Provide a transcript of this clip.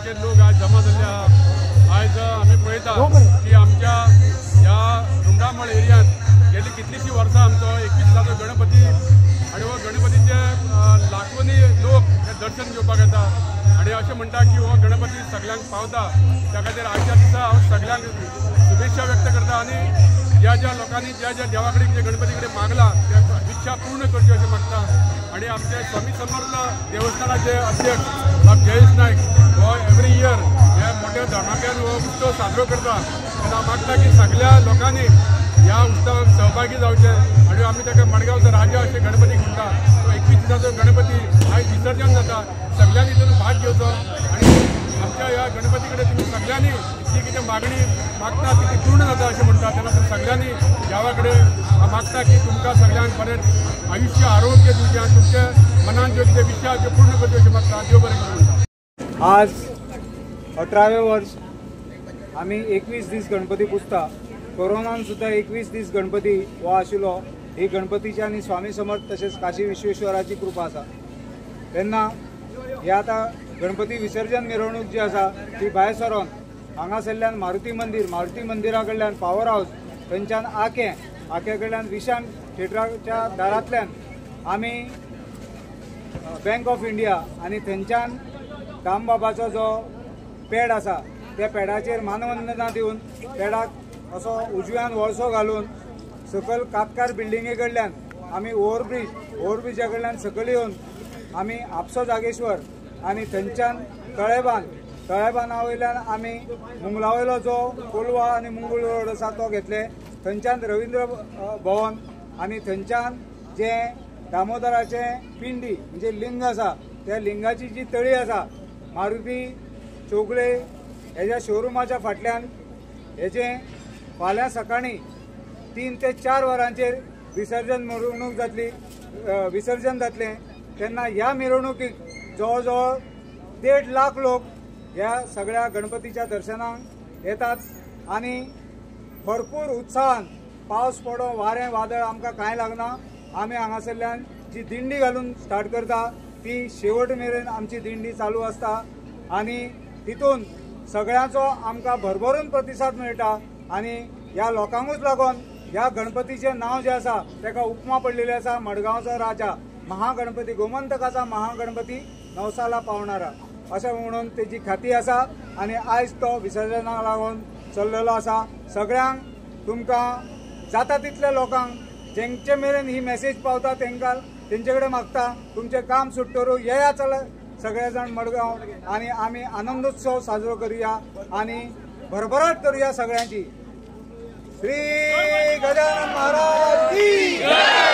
संख्येन लोक आज जमा जाल्ले आहा। आयज आमी पळयता की आमच्या ह्या रुमडामळ एरियांत गेली कितलींशीं वर्सां आमचो 21 दिसाचो गणपती आनी हो गणपतीचे लाखोंनी लोक हे दर्शन घेवपाक येता आनी अशें म्हणटा की हो गणपती सगळ्यांक पावता। त्या खातीर आयच्या दिसा हांव सगळ्यांक शुभेच्छा व्यक्त करता आनी ज्या ज्या लोकांनी ज्या ज्या देवा कडेन जे गणपती कडेन मागला त्या इच्छा पूर्ण करच्यो अशें मागता। आनी आमचे स्वामी समर्थ देवस्थानाचे अध्यक्ष बाब जयेश नायक हो एवरी इयर हे मोठ्या धमाक्यान हो उत्सव साजरो करता। तेन्ना हांव मागता की सगळ्या लोकांनी ह्या उत्सवाक सहभागी जावचें आनी आमी ताका मडगांवचो राजा अशें गणपती म्हणटा। तो 21 दिसाचो गणपती आयज विसर्जन जाता, सगळ्यांनी तितून भाग घेवचो आनी आमच्या ह्या गणपती कडेन तुमी सगळ्यांनी जी कितें मागणी मागता ती पूर्ण जाता अशें म्हणटा। तेन्ना तुमी सगळ्यांनी देवा कडेन मागता की तुमकां सगळ्यांक बरें आयुश्य आरोग्य दिवचें आनी तुमच्या मनान ज्यो कितें विचार त्यो पूर्ण करच्यो अशें मागता। देव बरें करूं म्हणटा। आज 18वें वर्स आमी 21 दीस गणपती पुजता। कोरोनान सुद्दां 21 दीस गणपती हो आशिल्लो। ही गणपतीची आनी स्वामी समर्थ तशेंच काशी विश्वेश्वराची कृपा आसा। तेन्ना हे आतां गणपती विसर्जन मिरवणूक जी आसा ती भायर सरोन हांगासरल्यान मारुती मंदीर, मारुती मंदिरा कडल्यान पावर हावस, थंयच्यान आकें, आक्या कडल्यान विशान थिएटराच्या दारांतल्यान आमी बँक ऑफ इंडिया आनी थंयच्यान दामबाबाचो जो पेड आसा त्या पेडाचेर मानवंदना दिवन पेडाक असो उजव्यान वळसो घालून सकयल कातकार बिल्डिंगे कडल्यान आमी ओव्हरब्रीज, ओव्हरब्रिजा कडल्यान सकयल येवन आमी आपसो जागेश्वर आनी थंयच्यान तळेबान, तळेबाना वयल्यान आमी मुंगला वयलो जो कोलवा आनी मुंगूळ रोड आसा तो घेतले। थंयच्यान रवींद्र भवन आनी थंयच्यान जें दामोदराचें पिंडी म्हणजे लिंग आसा त्या लिंगाची जी तळी आसा मारुती चौगुले हेज्या शोरुमाच्या फाटल्यान हेजें फाल्यां सकाळीं 3 ते 4 वरांचेर विसर्जन मिरवणूक जातली, विसर्जन जातलें। तेन्ना ह्या मिरवणुकीक जवळ जवळ 1.5 लाख लोक ह्या सगळ्या गणपतीच्या दर्शनाक येतात आनी भरपूर उत्साहान पावस पडो वारें वादळ आमकां कांय लागना। आमी हांगासरल्यान जी दिंडी घालून स्टार्ट करता ती शेवट मेरेन आमची दिंडी चालू आसता आनी तितून सगळ्यांचो आमकां भरभरून प्रतिसाद मेळटा आनी ह्या लोकांकूच लागून ह्या गणपतीचें नांव जें आसा ताका उपमा पडलेली आसा, मडगांवचो राजा महागणपती, गोमंतकाचा महागणपती नवसाला पावणारा अशें म्हणून तेजी ख्याती आसा आनी आयज तो विसर्जनाक लागून चल्लेलो आसा। सगळ्यांक तुमकां जाता तितल्या लोकांक जेंचे मेरेन ही मॅसेज पावता तेंकां तेंचे कडेन मागता तुमचें काम सुट्टरू येया चल सगळे जाण मडगांव आनी आमी आनंदोत्सव साजरो करुया आनी भरभराट करुया सगळ्यांची। श्री गजानन महाराज की जय।